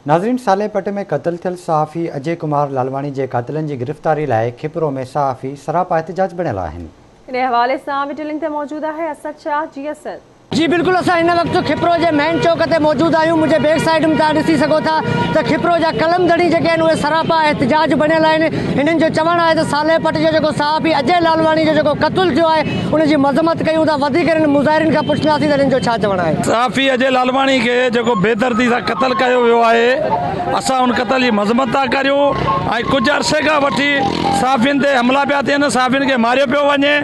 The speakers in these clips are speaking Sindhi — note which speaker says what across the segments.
Speaker 1: ناظرين صالح پٽ ۾ قتل ٿيل صحافي اجي ڪمار لالواڻي جي قاتلن جي گرفتاري لاء کپرو ۾ صحافي سراپا احتجاج بڻيل آهن.
Speaker 2: انهي حوالي سان وڊيو لنڪ تي موجود آهي اسد شاهه جي اسد.
Speaker 3: جي بلڪل اسان هن وقت کپرو جي مين چوڪ تي موجود آهيون منهنجي بيڪ سائيڊ ۾ توهان ڏسي سگهو ٿا ته کپرو جا قلم ڌڻي جيڪي آهن اهي سراپا احتجاج بڻيل آهن هنن جو چوڻ آهي ته صالح پٽ جو جيڪو صحافي اجي لالواڻي جو جيڪو قتل ٿيو آهي ان جي مذمت ڪيون ٿا وڌيڪ انهن مظاهرين کان پڇنداسين ته انهن جو ڇا چوڻ آهي.
Speaker 4: صحافي اجي لالواڻي کي جيڪو بيدردي سان قتل ڪيو ويو آهي اسان ان قتل جي مذمت ٿا ڪريون ۽ ڪجهه عرصي کان وٺي صحافين تي حملا پيا ٿين صحافين کي ماريو پيو وڃي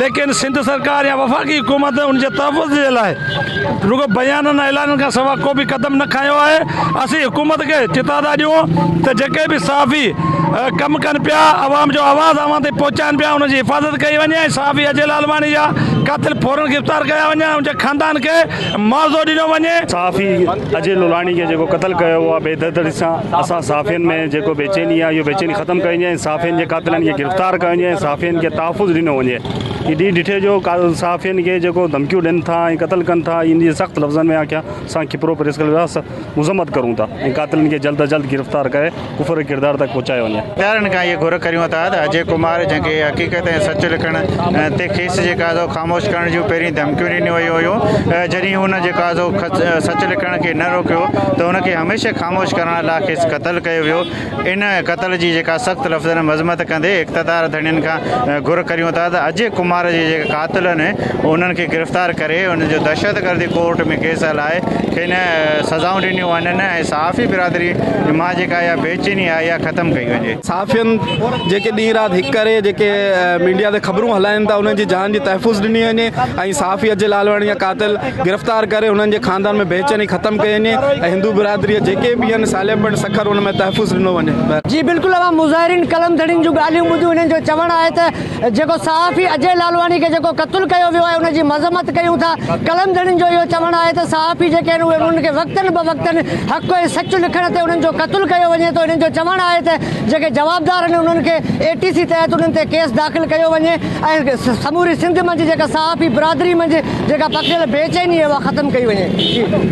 Speaker 4: ليڪن سنڌ سرڪار يا وفاقي حڪومت ان جي تحفظ جي لاء رڳو بيانن ۽ اعلانن کان سواء ڪو به قدم نه کنيو آهي، اسين حڪومت کي چتاء ٿا ڏيون ته جيڪي به صحافي ڪم ڪن پيا، عوام جو آواز عوام تائين پهچائن پيا، انهن جي حفاظت ڪئي وڃي ۽ صحافي اجي لالواڻي جا قاتل فورن گرفتار ڪيا وڃن ۽ ان جي خاندان کي معاوضو ڏنو وڃي.
Speaker 5: صحافي اجي لولاڻي کي جيڪو قتل ڪيو ويو آهي بيدردي سان اسان صحافين ۾ جيڪو بيچيني آهي اهو بيچيني ختم ڪئي وڃي ۽ صحافين جي قاتلن کي گرفتار ڪيو وڃي ۽ صحافين کي تحفظ ڏنو وڃي. هي ڏينهن ڏٺي جو صحافين کي جيڪو ڌمڪيون ڏين ٿا ۽ قتل ڪن ٿا ان جي سخت لفظن ۾ آکيا اسان کپرو پريس ڪلب جا مذمت ڪرون ٿا ۽ قاتلن کي جلد از جلد گرفتار ڪري ڪفر جي ڪردار تڪ پهچايو وڃي.
Speaker 6: اختيارين کان اهي گهر ڪريون ٿا ته اجي ڪمار جنهن کي حقيقت ۽ سچ لکڻ تي کيس جيڪا سو خاموش ڪرڻ جون پهرين ڌمڪيون ڏنيون ويون هيون جڏهن هن جيڪا سو سچ لکڻ کي نه روڪيو ته هن کي هميشه خاموش ڪرڻ لاء کيس قتل ڪيو ويو ان قتل جي جيڪا سخت لفظن ۾ مذمت ڪندي اقتدار ڌڻين کان گهر ڪريون ٿا ته اجي ڪمار جي جيڪي قاتل آهن انهن کي گرفتار ڪري انهن جو دهشتگردي ڪورٽ ۾ ڪيس هلائي کين سزائون ڏنيون وڃن ۽ صحافي برادري مان جيڪا اها بيچيني آهي اها ختم ڪئي وڃي.
Speaker 7: صحافين جيڪي ڏينهن رات هڪ ڪري جيڪي ميڊيا تي خبرون هلائن ٿا انهن جي جان جي تحفظ ڏني وڃي ۽ صحافي اجي لالواڻي جا قاتل گرفتار ڪري انهن جي خاندان ۾ بيچيني ختم ڪئي وڃي ۽ هندو برادري جا جيڪي به آهن صالح پنڊ سکر ان ۾ تحفظ ڏنو وڃي.
Speaker 3: جي بلڪل اوهان مظاهرين قلم ڌڻين جون ڳالهيون ٻڌيون انهن جو چوڻ آهي ته جيڪو صحافي اجي لالواڻي کي جيڪو قتل ڪيو ويو آهي ان جي مذمت ڪيون ٿا قلم ڌڻين جو اهو چوڻ آهي ته صحافي جيڪي آهن اهي انهن کي وقتن به وقتن حق ۽ سچ لکڻ تي انهن جو قتل ڪيو وڃي ٿو انهن جو چوڻ آهي ته جيڪي جوابدار آهن انهن کي اي ٽي سي تحت انهن تي ڪيس داخل ڪيو وڃي ۽ سموري سنڌ منجهه جيڪا صحافي برادري منجهه جيڪا پکڙيل بيچيني آهي اها ختم ڪئي وڃي. جي.